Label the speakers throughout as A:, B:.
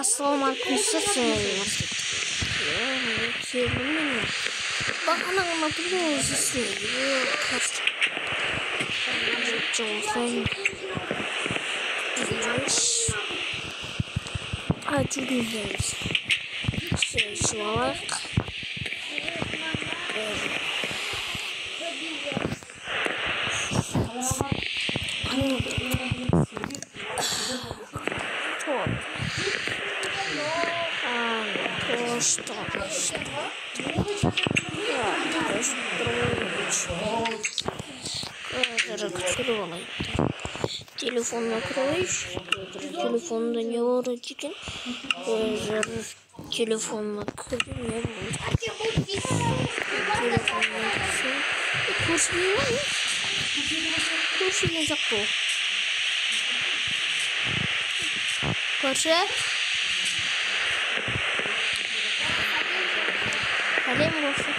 A: Ассалаумағалейкум, келдім мен. Бағана ғана тұрдым осы үстінде. Ішіп алайық. Телефонына кірейінші. Телефонда не бар екен? Телефонына кірдім, не болды? Телефонына кірсем, көрші не бар? Көрші деген сияқты ол. Көрші? Сәлем, көрші.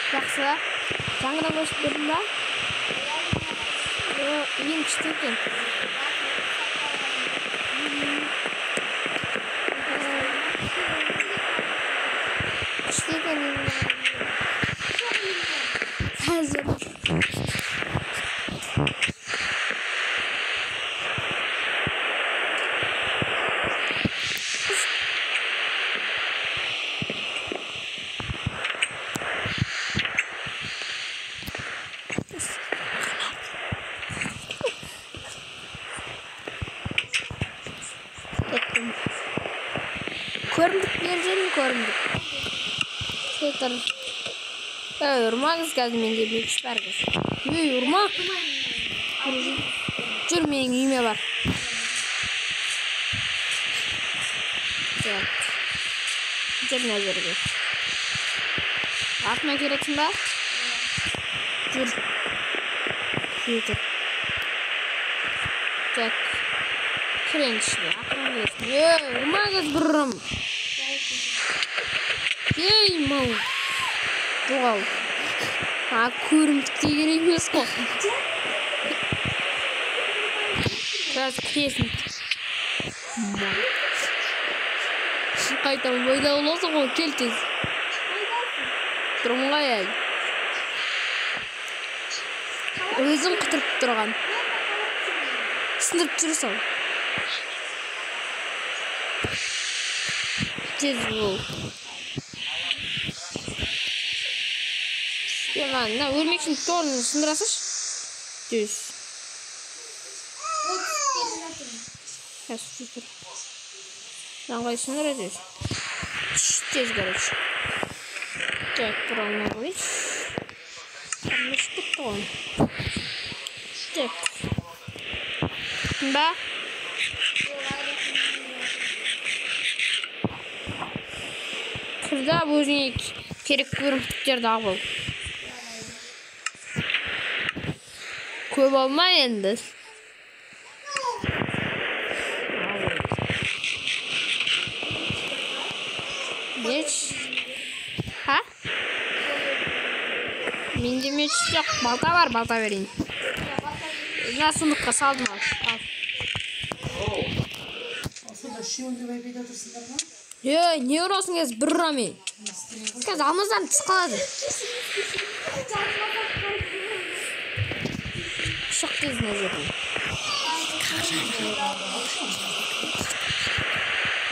A: Жақсы. Жаңадан көшіп келдің ба? Ең күшті екен. Күшті екен. Қазір. Көрімдік беріп жіберейін, көрімдік. Тұр. Ей, ұрмаңыз қазір менде меч бар қазір. Ей, ұрма. Жүр менің үйіме бар. Так. Жүр мына жерге. Артыма келесің ба? Жүр. Жүр. Так. Кір енді ішіне. Ақырын келесің. Ей, ұрма қазір бір ұрам. Ей, мал. Жоғал. А, көрімдік те керек емес қой. Қазір кіресің. Қайтадан бойда боласың ғой, кел тез. Тұрмын ғой әй. Өзің құтырып тұрған. Сындырып жүре сал. Тез бол. Мына өрмекшінің торын сындыра салшы. Тез. Мынаны қалай сындырады өзі? Тез, короче. Так, тұра алмай қояйыншы. Қарным кетті ғой. Так. Ба? Кірді, өзіңе керек көрімдіктерді алып ал. Көп алма енді. Меч. Ха? Менде меч жоқ. Балта бар, балта берейін. Мына сындыққа салдым ал. Ей, не ұрасың қазір бір ұра мен. Қазір алмаздан түс қалады. Шық тез мына жерден.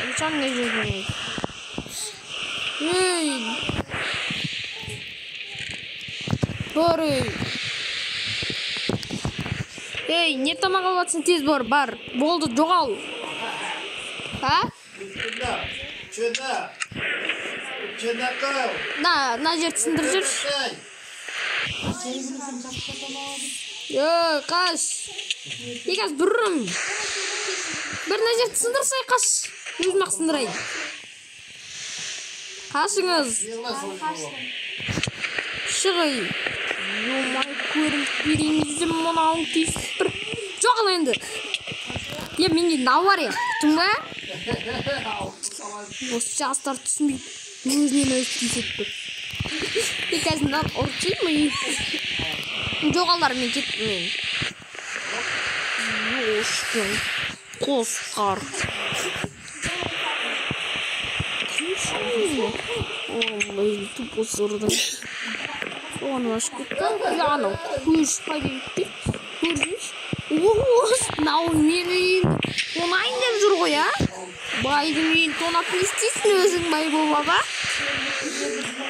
A: Ұшам мына жерден. Ей! Бар ей! Ей, не тамақ алып жатсың, тез бар, бар. Болды, жоғал. А? На жерді сындырып жүрші. Ей, қаш. Ей, қазір бір ұрам. Бір мына жерді сындырсай, қаш. Өзім-ақ сындырайын. Қашыңыз. Шығ, ей. Ё-май, көрімдік берейін десем, мынауың тиісіп бір. Жоқ енді. Е, менде мынау бар е. Күттің ба? Осы жастар түсінбейді. Өзінен өзі тиіседі тұр. Е, қазір мынаны ұрып жеймін. Жоғалдар, мен кеттім мен. Ёшкин қосқар. Ой, тупо ұрдым. Соны ашып кетті. Анау көз қайда кетті? Көрдіңіз? Мынау менің үйім тонайын деп жүр ғой, а? Байдың үйін тонап не істейсің өзің бай болып, а?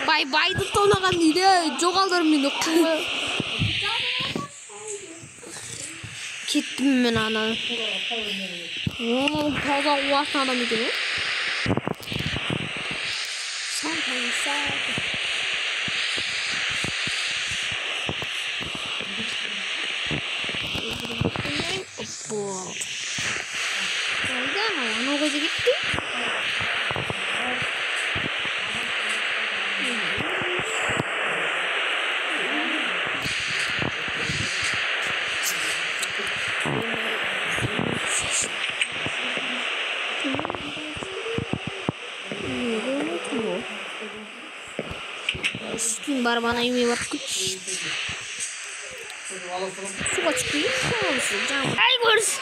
A: Бай байды тонаған дейді. Жоғалдар мені. Кеттім мен ана. Оның таза қуатын адам екен, о? Қайда анау? Анау қайда кетті? Үстін барып ана үйіме барып кетші. Суға түспейін. Ай көрсін.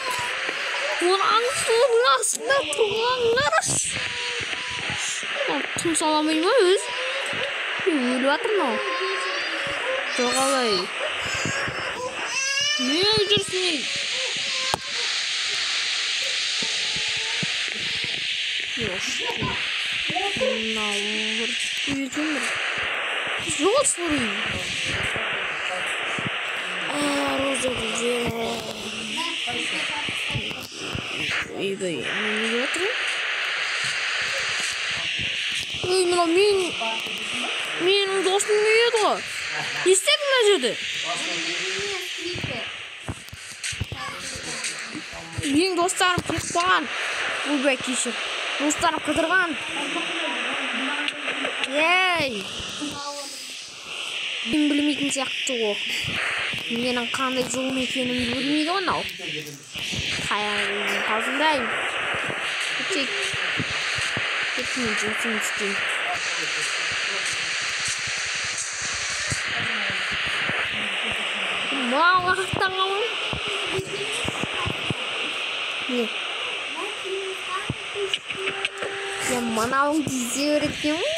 A: Оның судың астында тұрған қарашы. Тыныс ала алмай ма өз? Өліп жатыр мынау. Жоғалай. Не жүрсің ей? Мынау бір екен бір. Жоғал сорый. Роза гүлдері. Ойбай, ана не деп жатыр? Ой, мынау менің досымның үйі еді ғой. Не істедің мына жерде? Менің достарым кетіп қалған. Ойбай, кешір. Достарым қыдырған. Ей! Мен білмейтін сияқты ғой. Менің қандай жолым екенімді білмейді ғой мынау. Қаяғын қалжыңдаймын. Тек мен жұмысымды істеймін. Мынауға аттанған ғой. Не? Я мынауың тизе береді екен ғой.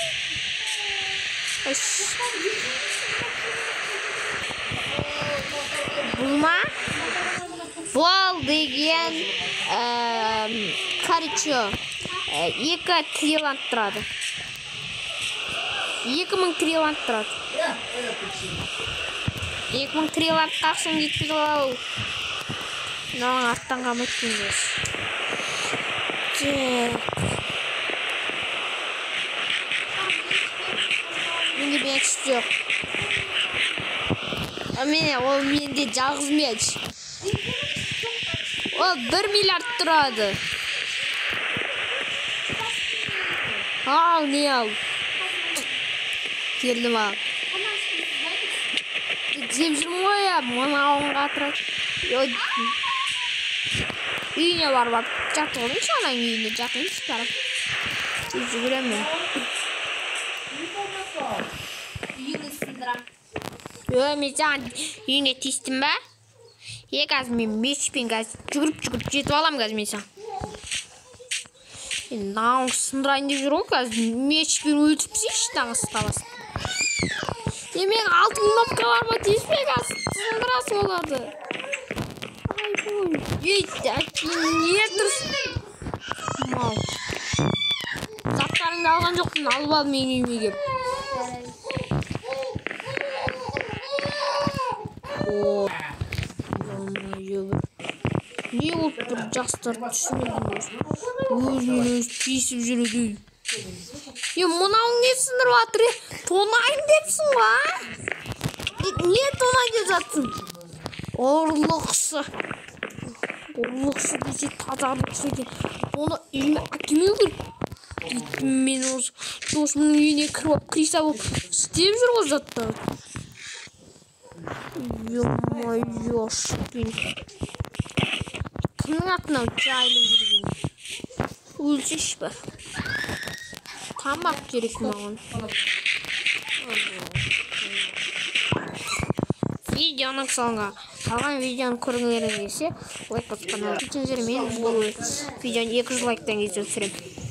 A: Бұл ма? Бұл деген, короче, 2 триллион тұрады. 2000 триллион тұрады. 2000 триллионға ақшаң жетпейді ғой. Мынаның арттан қалмайды екен. Менде мяч жоқ. Міне, ол менде жалғыз мяч. Ол 1 миллиард тұрады. Ал, не ал. Келдім ал. Жеп жүрмін ғой, я, мынауыңға тұрады. Үйіне барып жатып алайыншы, ананың үйіне жатайыншы барып. Жүгіремін мен.
B: Үйіңді сындырам.
A: Ой, мен саған үйіңе тиістім ба? Е, қазір мен мечпен қазір жүгіріп-жүгіріп жетіп аламын қазір мен саған. Мынауың сындырайын деп жүр ғой, қазір мечпен өлтіріп тастайыншы тағы ұстап. Е, мен алтын кнопка бар ма, тиіспе қазір сындырасың оларды. Айбой. Ей, не тұрсың? Мал. Заттарыңды алған жоқпын, алып ал менің үйіме келіп. О, не болып тұр, жастар түсінбедім. Өзінен өзі тиісіп жүреді. Е, мынауың не сындырып жатыр, е? Тонайын депсің ғой, а? Не тонайын деп жатсың? Ұрлықшы. Ұрлықшы десе таза ұрлықшы екен. Оны үйіме әкелмеу керек. Мен осы досымның үйіне кіріп алып, криса болып істеп жүр ғой заттарды. Ё-моё, шпин. Кімнің атынан жайылып жүрген? Өлсеші бар. Тамақ керек маған. Видеоның соңы. Қалған видеоны көргілеріңіз келсе, лайк басып каналға тіркеліңіздер. Мен бұл видеоны 200 лайктан кезде түсіремін.